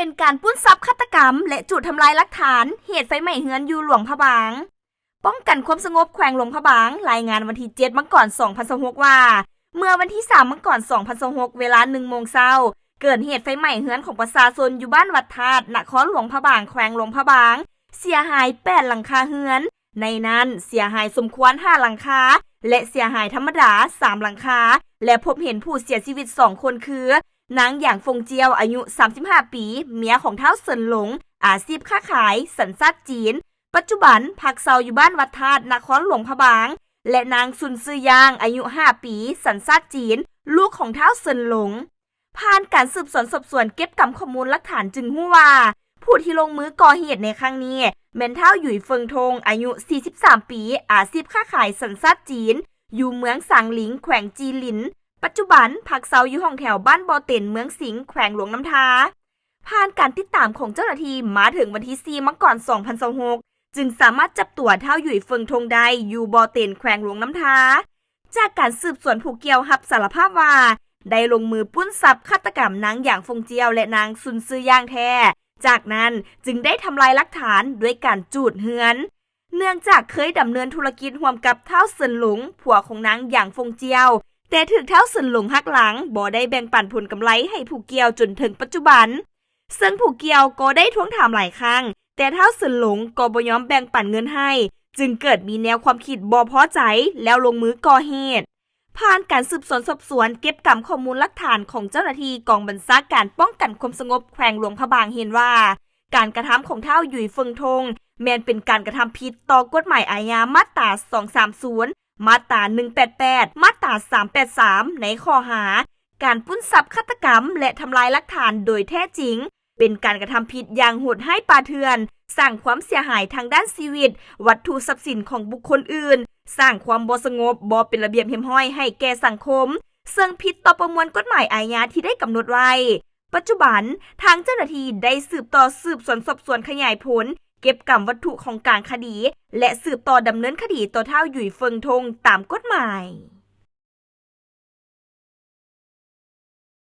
ເປັນການປຸ້ນຊັບຄາດຕະກຳ ແລະ ຈູດທຳລາຍຫຼັກຖານ ເຫດໄຟໄໝ້ເຮືອນຢູ່ຫຼວງພະບາງ. ປ້ອງກັນຄວາມສະຫງົບແຂວງຫຼວງພະບາງ ລາຍງານວັນທີເຈັດ ມັງກອນ ສອງພັນຊາວຫົກ ວ່າ ເມື່ອວັນທີສາມ ມັງກອນ ສອງພັນຊາວຫົກ ເວລາ ໜຶ່ງໂມງເຊົ້າ ເກີດເຫດໄຟໄໝ້ເຮືອນຂອງປະຊາຊົນຢູ່ບ້ານວັດທາດ ນະຄອນຫຼວງພະບາງ ແຂວງຫຼວງພະບາງ ເສຍຫາຍ ແປດ ຫຼັງຄາເຮືອນ, ໃນນັ້ນເສຍຫາຍສົມຄວນ ຫ້າ ຫຼັງຄາ ແລະ ເສຍຫາຍທຳມະດາ ສາມ ຫຼັງຄາ ແລະ ພົບເຫັນຜູ້ເສຍຊີວິດ ສອງ ຄົນ ຄື ນາງ ຢາງ ຟົງຈຽວ ອາຍຸ ສາມສິບຫ້າ ປີ ເມຍຂອງທ້າວ ເຊີນຫຼົງ ອາຊີບຄ້າຂາຍ ສັນຊາດຈີນ ປັດຈຸບັນພັກເຊົາຢູ່ບ້ານວັດທາດ ນະຄອນຫຼວງພະບາງ ແລະ ນາງ ຊຸນ ຊື່ຢ່າງ ອາຍຸ ຫ້າ ປີ ສັນຊາດຈີນ ລູກຂອງທ້າວ ເຊີນຫຼົງ. ຜ່ານການສືບສວນສອບສວນເກັບກຳຂໍ້ມູນຫຼັກຖານຈຶ່ງຮູ້ວ່າ ຜູ້ທີ່ລົງມືກໍ່ເຫດໃນຄັ້ງນີ້ ແມ່ນທ້າວ ຫຍຸຍ ເຟິງທົງ ອາຍຸ ສີ່ສິບສາມ ປີ ອາຊີບຄ້າຂາຍ ສັນຊາດຈີນ ຢູ່ເມືອງສາງລິງ ແຂວງຈີ່ຫຼີນ ປັດຈຸບັນພັກເຊົາຢູ່ຫ້ອງແຖວບ້ານບໍ່ເຕັນ ເມືອງສິງ ແຂວງຫຼວງນ້ຳທາ. ຜ່ານການຕິດຕາມຂອງເຈົ້າໜ້າທີ່ມາເຖິງວັນທີສີ່ ມັງກອນ ສອງພັນຊາວຫົກ ຈຶ່ງສາມາດຈັບຕົວທ້າວ ຫຍຸຍ ເຟິງທົງ ໄດ້ຢູ່ບໍ່ເຕັນ ແຂວງຫຼວງນ້ຳທາ. ຈາກການສືບສວນ ຜູ້ກ່ຽວຮັບສາລະພາບວ່າ ໄດ້ລົງມືປຸ້ນຊັບຄາດຕະກຳນາງ ຢາງ ຟົງຈຽວ ແລະ ນາງ ຊຸນ ຊື່ຢ່າງ ແທ້, ຈາກນັ້ນຈຶ່ງໄດ້ທຳລາຍຫຼັກຖານດ້ວຍການຈູດເຮືອນ. ເນື່ອງຈາກເຄີຍດຳເນີນທຸລະກິດຮ່ວມກັບທ້າວ ເຊີນຫຼົງ ຜົວຂອງນາງ ຢາງ ຟົງຈຽວ, ແຕ່ຖືກທ້າວ ເຊີນຫຼົງ ຫັກຫຼັງ, ບໍ່ໄດ້ແບ່ງປັນຜົນກຳໄລໃຫ້ຜູ້ກ່ຽວຈົນເຖິງປັດຈຸບັນ. ເຊິ່ງຜູ້ກ່ຽວກໍໄດ້ທວງຖາມຫຼາຍຄັ້ງ, ແຕ່ທ້າວ ເຊີນຫຼົງ ກໍບໍ່ຍອມແບ່ງປັນເງິນໃຫ້, ຈຶ່ງເກີດມີແນວຄວາມຄິດບໍ່ພໍໃຈ ແລ້ວລົງມືກໍ່ເຫດ. ຜ່ານການສືບສວນສອບສວນເກັບກຳຂໍ້ມູນຫຼັກຖານຂອງເຈົ້າໜ້າທີ່ກອງບັນຊາການປ້ອງກັນຄວາມສະຫງົບແຂວງຫຼວງພະບາງເຫັນວ່າ ການກະທຳຂອງທ້າວ ຫຍຸຍ ເຟິງທົງ ແມ່ນເປັນການກະທຳຜິດຕໍ່ກົດໝາຍອາຍາມາດຕາ ສອງສາມສູນ, ມາດຕາ ໜຶ່ງແປດແປດ, ມາດຕາ ສາມແປດສາມ ໃນຂໍ້ຫາ ການປຸ້ນຊັບຄາດຕະກຳ ແລະ ທຳລາຍຫຼັກຖານໂດຍແທ້ຈິງ, ເປັນການກະທຳຜິດຢ່າງໂຫດຮ້າຍປ່າເຖື່ອນ, ສ້າງຄວາມເສຍຫາຍທາງດ້ານຊີວິດ, ວັດຖຸຊັບສິນຂອງບຸກຄົນອື່ນ, ສ້າງຄວາມບໍ່ສະຫງົບ, ບໍ່ເປັນລະບຽບຮຽບຮ້ອຍໃຫ້ແກ່ສັງຄົມ, ເຊິ່ງຜິດຕໍ່ປະມວນກົດໝາຍອາຍາທີ່ໄດ້ກຳນົດໄວ້. ປັດຈຸບັນ, ທາງເຈົ້າໜ້າທີ່ໄດ້ສືບຕໍ່ສືບສວນສອບສວນຂະຫຍາຍຜົນ, ເກັບກຳວັດຖຸຂອງກາງຄະດີ ແລະ ສືບຕໍ່ດຳເນີນຄະດີຕໍ່ທ້າວ ຫຍຸຍ ເຟິງທົງ ຕາມກົດໝາຍ.